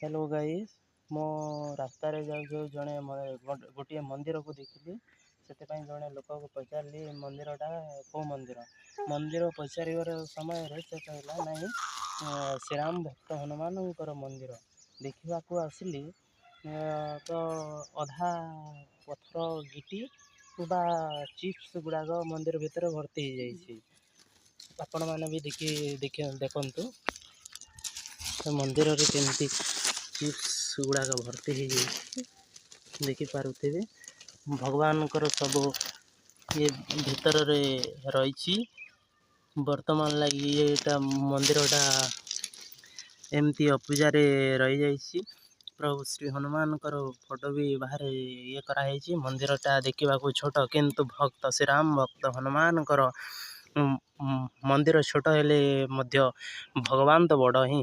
Hello guys, ମୁଁ ରାସ୍ତାରେ ଯାଉ ଯାଉ ଜଣେ ଗୋଟିଏ ମନ୍ଦିରକୁ ଦେଖିଲି। ସେଥିପାଇଁ ଜଣେ ଲୋକକୁ ପଚାରିଲି, ଏ ମନ୍ଦିରଟା କେଉଁ ମନ୍ଦିର? ମନ୍ଦିର ପଚାରିବାର ସମୟରେ ସେ କହିଲା, ନାଇଁ, ଶ୍ରୀରାମ ଭକ୍ତ ହନୁମାନଙ୍କର ମନ୍ଦିର। ଦେଖିବାକୁ ଆସିଲି ତ ଅଧା ପଥର ଗିଟି ବା ଚିପ୍ସ ଗୁଡ଼ାକ ମନ୍ଦିର ଭିତରେ ଭର୍ତ୍ତି ହେଇଯାଇଛି। ଆପଣମାନେ ବି ଦେଖି ଦେଖନ୍ତୁ, ସେ ମନ୍ଦିରରେ କେମିତି ଚିପ୍ସ ଗୁଡ଼ାକ ଭର୍ତ୍ତି ହେଇଯାଇଛି ଦେଖିପାରୁଥିବେ। ଭଗବାନଙ୍କର ସବୁ ଇଏ ଭିତରରେ ରହିଛି। ବର୍ତ୍ତମାନ ଲାଗି ଏଇଟା ମନ୍ଦିରଟା ଏମିତି ଅପୂଜାରେ ରହିଯାଇଛି। ପ୍ରଭୁ ଶ୍ରୀ ହନୁମାନଙ୍କର ଫଟୋ ବି ବାହାରେ ଇଏ କରାହେଇଛି। ମନ୍ଦିରଟା ଦେଖିବାକୁ ଛୋଟ, କିନ୍ତୁ ଭକ୍ତ ଶ୍ରୀରାମ ଭକ୍ତ ହନୁମାନଙ୍କର ମନ୍ଦିର ଛୋଟ ହେଲେ ମଧ୍ୟ ଭଗବାନ ତ ବଡ଼ ହିଁ।